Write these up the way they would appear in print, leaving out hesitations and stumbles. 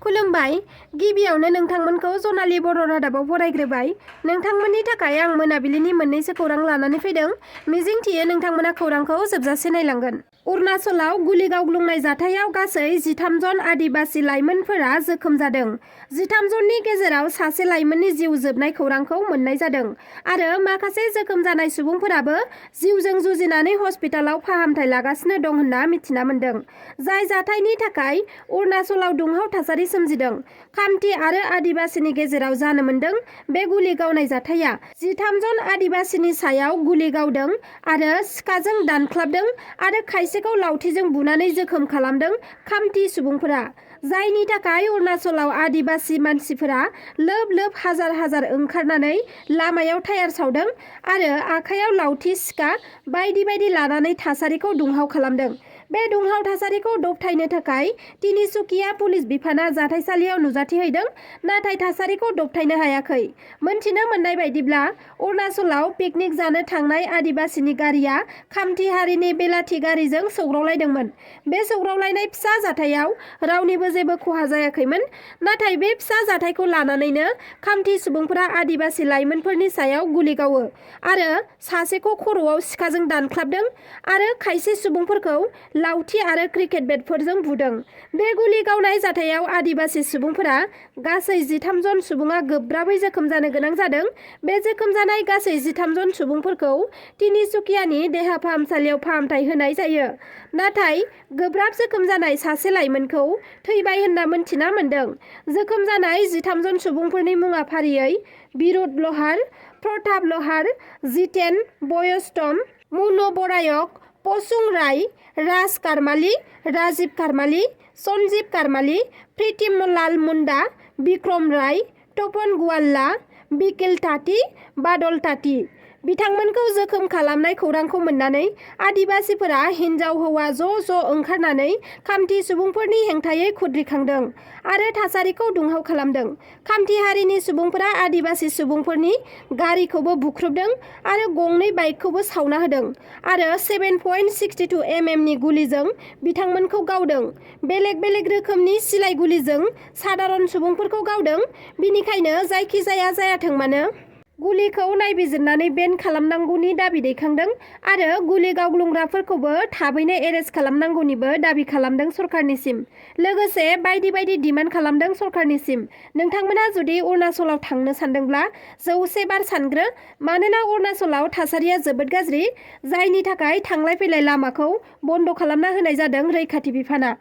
खुलुमबाय। गिबियावनो नोंथांमोनखौ जनालि बर' रादाबाव बरायग्रोबाय। नोंथांमोननि थाखाय आं मोनाबिलिनि मोननैसो खौरां लानानै फैदों। मिजिंथियो नोंथांमोना खौरांखौ जोबजासे नायलांगोन। अरुणाचलाव गुलि गावग्लुंनाय जाथायाव गासै 13 जन आदिबासि लाइमोनफोरा जोखोम जादों। 13 जननि गेजेराव सासे लाइमोननि जिउ जोबनाय खौरांखौ मोन्नाय जादों आरो माखासे जोखोम जानाय सुबुंफोराबो जिउजों जुजिनानै हस्पिटालाव फाहामथाय लागासिनो दं होनना मिथिना मोन्दों। जाय जाथायनि थाखाय अरुणाचलाव दुंहाव थासारि सोमजिदों। खामति आरो आदिबासिनि गेजेराव जानो मोन्दों। बे गुलि गावनाय जाथाया 13 जन आदिबासिनि सायाव गुलि गावदों आरो सिखाजों दानख्लाबदों आरो खायसेखौ लावथिजों बुनानै जोखोम खालामदों खामति सुबुंफोरा। जायनि थाखाय अरुणाचलाव आदिबासि मानसिफोरा लोब लोब हाजार हाजार ओंखारनानै लामायाव टायार सावदों आरो आखायाव लावथि सिखा बायदि बायदि लानानै थासारिखौ दुंहाव खालामदों। बे दुंहाव थासारिखौ दबथायनो थाखाय तिनिसुकिया पुलिस बिफाना जाथायसालियाव नुजाथिहैदों, नाथाय थासारिखौ दबथायनो हायाखै। मोनथिनो मोननाय बायदिब्ला अरुणाचलाव पिकनिक जानो थांनाय आदिबासिनि गारिया खामति हारिनि बेलाथि गारिजों सौग्रावलायदोंमोन। बे सौग्रावलायनाय फिसा जाथायाव रावनिबो जेबो खहा जायाखैमोन, नाथाय बे फिसा जाथायखौ लानानैनो खामति सुबुंफोरा आदिबासि लाइमोनफोरनि सायाव गुलि गावो आरो सासेखौ खर'आव सिखाजों दानख्लाबदों आरो खायसे सुबुंफोरखौ लावथि आरो क्रिकेट बेटफोरजों बुदों। बे गुलि गावनाय जाथायाव आदिबासि सुबुंफोरा गासै 13 जन सुबुङा गोब्राबै जोखोम जानो गोनां जादों। बे जोखोम जानाय गासै 13 जन सुबुंफोरखौ तिनिसुकियानि देहा फाहामसालियाव फाहामथाय होनाय जायो। नाथाय गोब्राब जोखोम जानाय सासे लाइमोनखौ थैबाय होनना मोनथिना मोन्दों। जोखोम जानाय 13 जन सुबुंफोरनि मुङा फारियै बिरुद लहार, प्रताप लहार, जितेन बयस्तम, मुनु बरायक, पचुं राय, राज कारमाली, राजीव कारमाली, सन्जीव कारमाली, प्रीतिम लाल मुंडा, विक्रम राय, तपन गुवाल्ला, बिकिल ताती, बादल ताती। बिथांमोनखौ जोखोम खालामनाय खौरांखौ मोननानै आदिबासिफोरा हिन्जाव हौवा ज' ओंखारनानै खामति सुबुंफोरनि हेंथायै खुद्रिखांदों आरो थासारिखौ दुंहाव खालामदों। खामति हारिनि सुबुंफोरा आदिबासि सुबुंफोरनि गारिखौबो बुख्रुबदों आरो गंनै बाइकखौबो सावना होदों आरो 7.62 mm नि गुलिजों बिथांमोनखौ गावदों। बेलेग बेलेग रोखोमनि सिलाइ गुलिजों सादारन सुबुंफोरखौ गावदों। बिनिखायनो जायखि जाया जायाथों मानो गुलिखौ नायबिजिरनानै बेन खालामनांगौनि दाबि दैखांदों आरो गुलि गावग्लुंग्राफोरखौबो थाबैनो एरेस्ट खालामनांगौनिबो दाबि खालामदों सरकारनिसिम। लोगोसे बायदि बायदि डिमान्ड खालामदों सरकारनिसिम। नोंथांमोना जुदि अरुणाचलाव थांनो सानदोंब्ला 100 बार सानग्रो, मानोना अरुणाचलाव थासारिया जोबोद गाज्रि, जायनि थाखाय थांलाय फैलाय लामाखौ बन्द खालामना होनाय जादों रैखाथि बिफाना।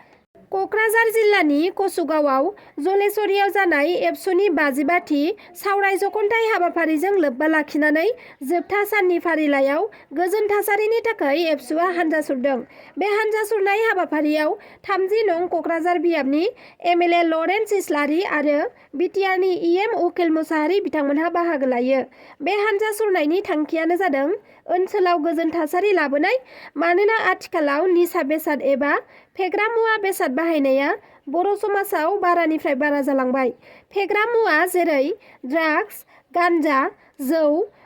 कक्राझार जिल्लानि कसुगावआव जलेश्वरीयाव जानाय एबसुनि 55थि सावराय जखनथाइ हाबाफारिजों लोब्बा लाखिनानै जोबथा साननि फारिलाइयाव गोजोन थासारिनि थाखाय एबसुआ हानजा सुरदों। बे हानजा सुरनाय हाबाफारियाव 30 नं कक्राझार बियाबनि एमएलए लरेन्स इस्लारि आरो बिटिआरनि इएम उकिल मुसाहारि बिथांमोनहा बाहागो लायो। बे हानजा सुरनायनि थांखियानो जादों ओनसोलाव गोजोन थासारि लाबोनाय, मानोना आथिखालाव निसा बेसाद एबा फेग्रा मुवा बेसाद बाहायनाया बर' समाजाव बारानिफ्राय बारा जालांबाय। फेग्रा मुवा जेरै ड्राग्स, गान्जा, जौ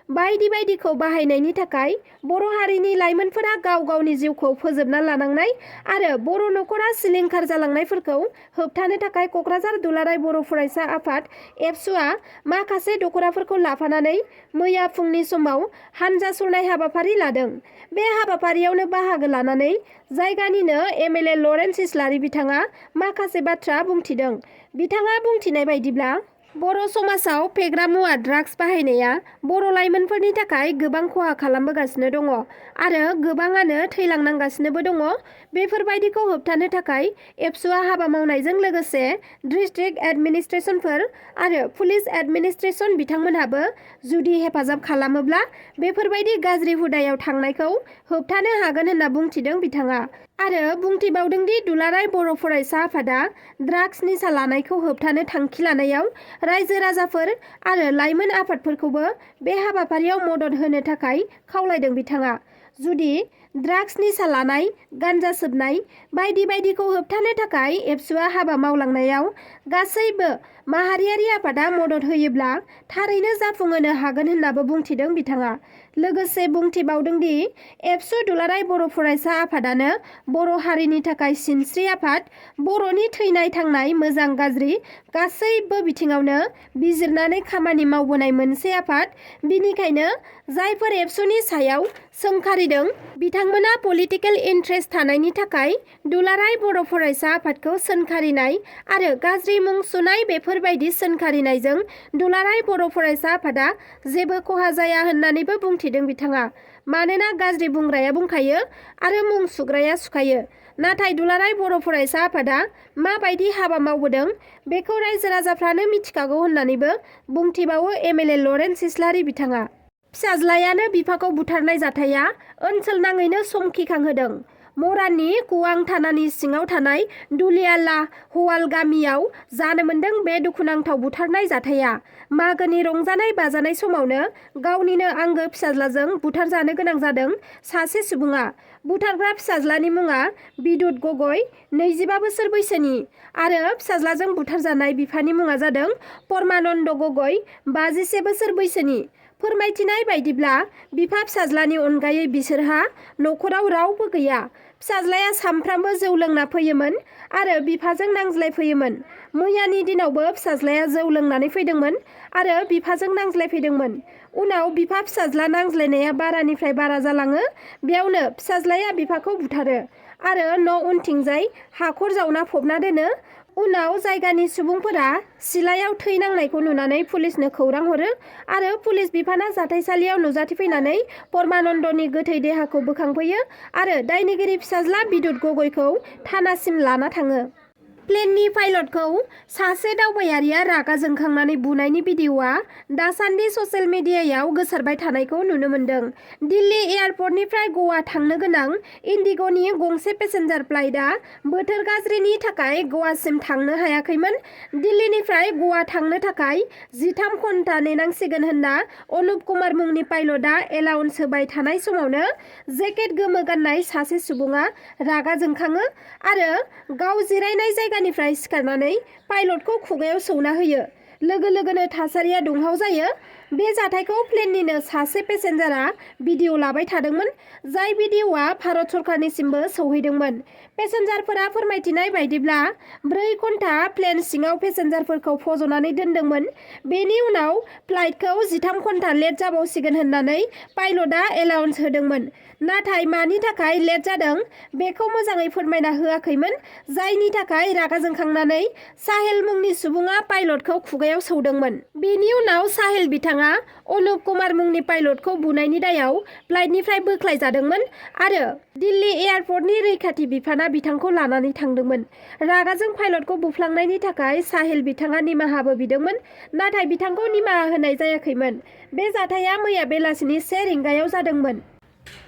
बायदि बायदिखौ बाहायनायनि थाखाय बर' हारिनि लाइमोनफोरा गाव गावनि जिउखौ फोजोबना लानांनाय आरो बर' नखरा सिलिंखार जालांनायफोरखौ होबथानो थाखाय कक्राझार दुलाराय बर' फरायसा आफाद एबसुआ माखासे दख'राफोरखौ लाफानानै मैया फुंनि समाव हानजा सुरनाय हाबाफारि लादों। बे हाबाफारियावनो बाहागो लानानै जायगानिनो एमएलए लरेन्स इस्लारि बिथाङा माखासे बाथ्रा बुंथिदों। बिथाङा बुंथिनाय बायदिब्ला बर' समाजाव फेग्रा मुवा ड्राग्स बाहायनाया बर' लाइमोनफोरनि थाखाय गोबां खहा खालामबोगासिनो दङ आरो गोबाङानो थैलांनांगासिनोबो दङ। बेफोरबायदिखौ होबथानो थाखाय एबसुआ हाबा मावनायजों लोगोसे डिस्ट्रिक्ट एडमिनिस्ट्रेसनफोर आरो पुलिस एडमिनिस्ट्रेसन बिथांमोनहाबो जुदि हेफाजाब खालामोब्ला बेफोरबायदि गाज्रि हुदायाव थांनायखौ होबथानो हागोन होनना बुंथिदों बिथाङा आरो बुंथिबावदों दि दुलाराय बर' फरायसा आफादा ड्राग्स निसा लानायखौ होबथानो थांखि लानायाव रायजो राजाफोर आरो लाइमोन आफादफोरखौबो बे हाबाफारियाव मदद होनो थाखाय खावलायदों बिथाङा। जुदि ड्राग्स निसा लानाय, गान्जा सोबनाय बायदि बायदिखौ होबथानो थाखाय एबसुआ हाबा मावलांनायाव गासैबो माहारियारि आफादा मदद होयोब्ला थारैनो जाफुंहोनो हागोन होननाबो बुंथिदों बिथाङा। लोगोसे बुंथिबावदों दि एबसु दुलाराय बर' फरायसा आफादानो बर' हारिनि थाखाय सिनस्रि आफाद, बर'नि थैनाय थांनाय मोजां गाज्रि गासैबो बिथिङावनो बिजिरनानै खामानि मावबोनाय मोनसे आफाद। बिनिखायनो जायफोर एबसुनि सायाव सोंखारिदों बिथांमोना पलिटिकेल इन्ट्रेस्ट थानायनि थाखाय दुलाराय बर' फरायसा आफादखौ सोंखारिनाय आरो गाज्रि मुं सुनाय, बेफोरबायदि सोंखारिनायजों दुलाराय बर' फरायसा आफादा जेबो खहा जाया होननानैबो बुंथिदों बिथाङा। मानोना गाज्रि बुंग्राया बुंखायो आरो मुं सुग्राया सुखायो। नाथाय दुलाराय बर' फरायसा आफादा माबायदि हाबा मावबोदों बेखौ रायजो राजाफ्रानो मिथिखागौ होननानैबो बुंथिबावो एमएलए लरेन्स इस्लारि बिथाङा। फिसाज्लायानो बिफाखौ बुथारनाय जाथाया ओनसोल नाङैनो समखिखांहोदों। मराननि कुवां थानानि सिङाव थानाय दुलियाला हवाल गामियाव जानो मोन्दों बे दुखुनांथाव बुथारनाय जाथाया। मागोनि रंजानाय बाजानाय समावनो गावनिनो आंगो फिसाज्लाजों बुथारजानो गोनां जादों सासे सुबुङा। बुथारग्रा फिसाज्लानि मुङा बिदुत गगৈ, 25 बोसोर बैसोनि, आरो फिसाज्लाजों बुथारजानाय बिफानि मुङा जादों परमानन्द गगৈ, 57 बोसोर बैसोनि। फोरमायथिनाय बायदिब्ला बिफा फिसाज्लानि अनगायै बिसोरहा न'खराव रावबो गैया। फिसाज्लाया सामफ्रामबो जौ लोंना फैयोमोन आरो बिफाजों नांज्लायफैयोमोन। मैयानि दिनावबो फिसाज्लाया जौ लोंनानै फैदोंमोन आरो बिफाजों नांज्लायफैदोंमोन। उनाव बिफा फिसाज्ला नांज्लायनाया बारानिफ्राय बारा जालाङो। बेयावनो फिसाज्लाया बिफाखौ बुथारो आरो न' उनथिंजाय हाखर जावना फबना दोनो। उनाव जायगानि सुबुंफोरा सिलायाव थै नांनायखौ नुनानै पुलिसनो खौरां हरो आरो पुलिस बिफाना जाथायसालियाव नुजाथिफैनानै परमानन्दनि गोथै देहाखौ बोखांफैयो आरो दायनिगिरि फिसाज्ला बिदुत गगैखौ थानासिम लाना थाङो। प्लेननि पाइलटखौ सासे दावबायारिया रागा जोंखांनानै बुनायनि भिडिअ'आ दासान्दि ससियेल मिडियायाव गोसारबाय थानायखौ नुनो मोन्दों। दिल्ली एयारपर्टनिफ्राय गवा थांनो गोनां इन्डिग'नि गंसे पेसेन्जार फ्लाइटआ बोथोर गाज्रिनि थाखाय गवासिम थांनो हायाखैमोन। दिल्लीनिफ्राय गवा थांनो थाखाय 13 घन्टा नेनांसिगोन होनना अनुप कुमार मुंनि पाइलटआ एलाउन्स होबाय थानाय समावनो जेकेट गोमो गाननाय सासे सुबुङा रागा जोंखाङो आरो गाव जिरायनाय जायगानिफ्राय सिखारनानै पाइलटखौ खुगायाव सौना होयो। लोगो लोगोनो थासारिया दुंहाव जायो। बे जाथायखौ प्लेननिनो सासे पेसेन्जारा भिडिअ लाबाय थादोंमोन, जाय भिडिअ'आ भारत सरकारनिसिमबो सौहैदोंमोन। पेसेन्जारफोरा फोरमायथिनाय बायदिब्ला 4 घन्टा प्लेन सिङाव पेसेन्जारफोरखौ फज'नानै दोनदोंमोन। बेनि उनाव फ्लाइटखौ 13 घन्टा लेट जाबावसिगोन होननानै पाइलटआ एलाउन्स होदोंमोन। नाथाय मानि थाखाय लेट जादों बेखौ मोजाङै फोरमायना होआखैमोन, जायनि थाखाय रागा जोंखांनानै साहेल मुंनि सुबुङा पाइलटखौ खुगायाव सौदोंमोन। बेनि उनाव साहेल बिथाङा अनुप कुमार मुंनि पाइलटखौ बुनायनि दायाव फ्लाइटनिफ्राय बोख्लायजादोंमोन आरो दिल्ली एयारपर्टनि रैखाथि बिफाना बिथांखौ लानानै थांदोंमोन। रागाजों पाइलटखौ बुफ्लांनायनि थाखाय साहेल बिथाङा निमाहाबो बिदोंमोन, नाथाय बिथांखौ निमाहा होनाय जायाखैमोन। बे जाथाया मैया बेलासिनि 1 रिंगायाव जादोंमोन।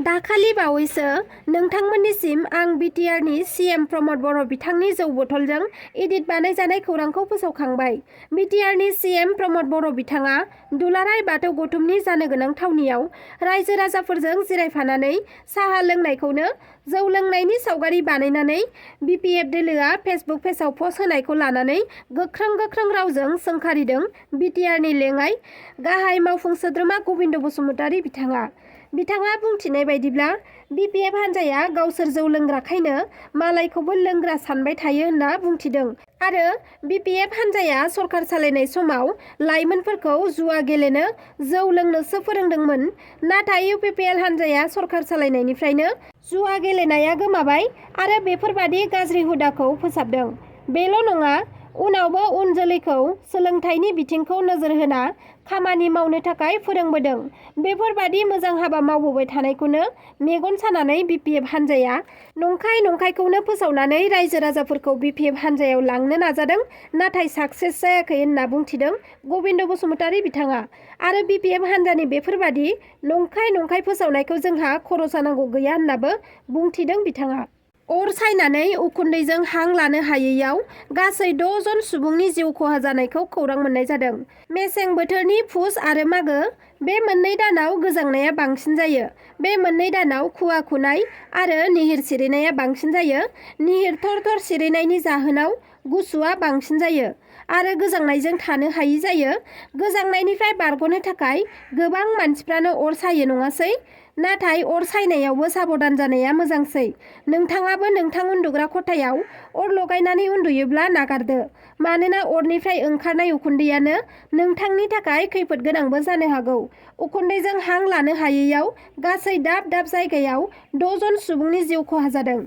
दाखालि बावैसो नोंथांमोननिसिम आं बिटिआरनि सीएम प्रमद बर' बिथांनि जौ बथलजों एडिट बानायजानाय खौरांखौ फोसावखांबाय। बिटिआरनि सीएम प्रमद बर' बिथाङा दुलाराय बाथौ गौथुमनि जानो गोनां थावनियाव रायजो राजाफोरजों जिरायफानानै साहा लोंनायखौनो जौ लोंनायनि सावगारि बानायनानै बिपिएफ दोलोआ फेसबुक पेजआव पस्ट होनायखौ लानानै गोख्रों रावजों सोंखारिदों बिटिआरनि लेङाइ गाहाय मावफुं सोद्रोमा गबिन्द बसुमतारी बिथाङा बुंथिनाय बायदिब्ला बिपिएफ हान्जाया गावसोर जौ लोंग्राखायनो मालायखौबो लोंग्रा सानबाय थायो होनना बुंथिदों आरो बिपिएफ हान्जाया सरखार सालायनाय समाव लाइमोनफोरखौ जुवा गेलेनो, जौ लोंनोसो फोरोंदोंमोन। नाथाय इउपिपिएल हान्जाया सरखार सालायनायनिफ्रायनो जुवा गेलेनाया गोमाबाय आरो बेफोरबादि गाज्रि हुदाखौ फोसाबदों। बेल' नङा, उनावबो उन जोलैखौ सोलोंथाइनि बिथिंखौ नोजोर होना खामानि मावनो थाखाय फोरोंबोदों। बेफोरबादि मोजां हाबा मावबोबाय थानायखौनो मेगन सानानै बिपिएफ हान्जाया नंखायखौनो फोसावनानै रायजो राजाफोरखौ बिपिएफ हान्जायाव लांनो नाजादों, नाथाय साक्सेस जायाखै होनना बुंथिदों गबिन्द बसुमतारी बिथाङा। आरो बिपिएफ हान्जानि बेफोरबादि नंखाय फोसावनायखौ जोंहा खर' सानांगौ गैया होननाबो बुंथिदों बिथाङा। अर सायनानै उखुन्दैजों हां लानो हायैयाव गासै 6 जन सुबुंनि जिउ खहा जानायखौ खौरां मोननाय जादों। मेसें बोथोरनि पुस आरो मागो बे मोननै दानाव गोजांनाया बांसिन जायो। बे मोननै दानाव खुवा खुनाय आरो निहिर सिरिनाया बांसिन जायो। निहिर थर सिरिनायनि जाहोनाव गुसुआ बांसिन जायो आरो गोजांनायजों थानो हायै जायो। गोजांनायनिफ्राय बारग'नो थाखाय गोबां मानसिफ्रानो अर सायो नङासै? नाथाय अर सायनायावबो साबधान जानाया मोजांसै। नोंथाङाबो नोंथां उन्दुग्रा खथायाव अर लगायनानै उन्दुयोब्ला नागारदो, मानोना अरनिफ्राय ओंखारनाय उखुन्दैयानो नोंथांनि थाखाय खैफोद गोनांबो जानो हागौ। उखुन्दैजों हां लानो हायैयाव गासै दाब दाब जायगायाव 6 जन सुबुंनि जिउ खहा जादों।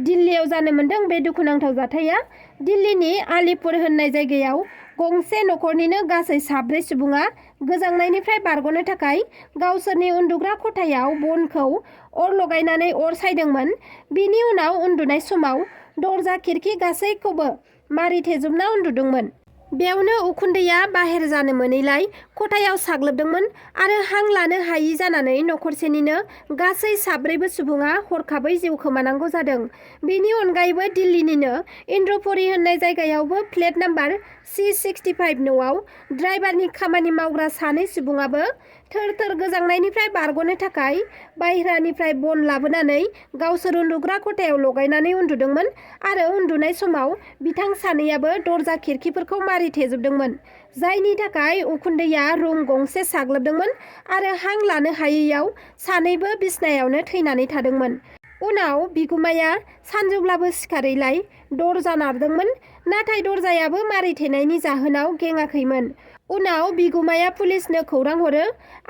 दिल्लीयाव जानो मोनदों बे दुखुनांथाव जाथाया। दिल्लीनि आलिपुर होननाय जायगायाव गंसे नखरनिनो गासै 7 सुबुङा गोजांनायनिफ्राय बारग'नो थाखाय गावसोरनि उन्दुग्रा खथायाव बनखौ अर लगायनानै अर सायदोंमोन। बिनि उनाव उन्दुनाय समाव दरजा खिरखि गासैखौबो मारिथेजोबना उन्दुदोंमोन। बेयावनो उखुन्दैया बाहेर जानो मोनैलाय खथायाव साग्लोबदोंमोन आरो हां लानो हायि जानानै नखरसेनिनो गासै 7 सुबुङा हरखाबै जिउ खोमानांगौ जादों। बेनि अनगायैबो दिल्लीनिनो इन्द्रपुरी होननाय जायगायावबो फ्लेट नाम्बार C65 न'आव ड्राइभारनि खामानि मावग्रा 2 सुबुङाबो थोर-थोर गोजांनायनिफ्राय बारग'नो थाखाय बायह्रानिफ्राय बन लाबोनानै गावसोर उन्दुग्रा खथायाव लगायनानै उन्दुदोंमोन आरो उन्दुनाय समाव बिथां 2आबो दरजा खिरखिफोरखौ मारिथेजोबदोंमोन, जायनि थाखाय उखुन्दैया रुम गंसे साग्लोबदोंमोन आरो हां लानो हायैयाव 2बो बिसनायावनो थैनानै थादोंमोन। उनाव बिगुमाया सानजौब्लाबो सिखारैलाय दरजा नारदोंमोन, नाथाय दरजायाबो मारिथेनायनि जाहोनाव गेङाखैमोन। उनाव बिगुमाया पुलिसनो खौरां हरो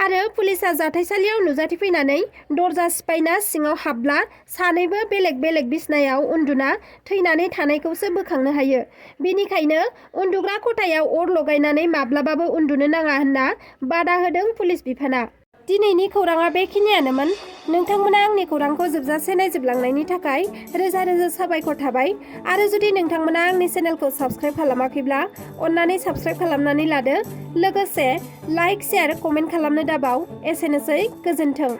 आरो पुलिसा जाथायसालियाव नुजाथिफैनानै दरजा सिफायना सिङाव हाबब्ला 2बो बेलेग बेलेग बिसनायाव उन्दुना थैनानै थानायखौसो बोखांनो हायो। बेनिखायनो उन्दुग्रा खथायाव अर लगायनानै माब्लाबाबो उन्दुनो नाङा होनना बादा होदों पुलिस बिफाना। दिनैनि खौराङा बेखिनियानोमोन। नोंथांमोना आंनि खौरांखौ जोबजासे नायजोबलांनायनि थाखाय रोजा रोजा साबायखर थाबाय। आरो जुदि नोंथांमोना आंनि चेनेलखौ साबस्क्राइब खालामाखैब्ला अन्नानै साबस्क्राइब खालामनानै लादो। लोगोसे लाइक, शेयार, कमेन्ट खालामनो दाबाव। एसेनोसै, गोजोन्थों।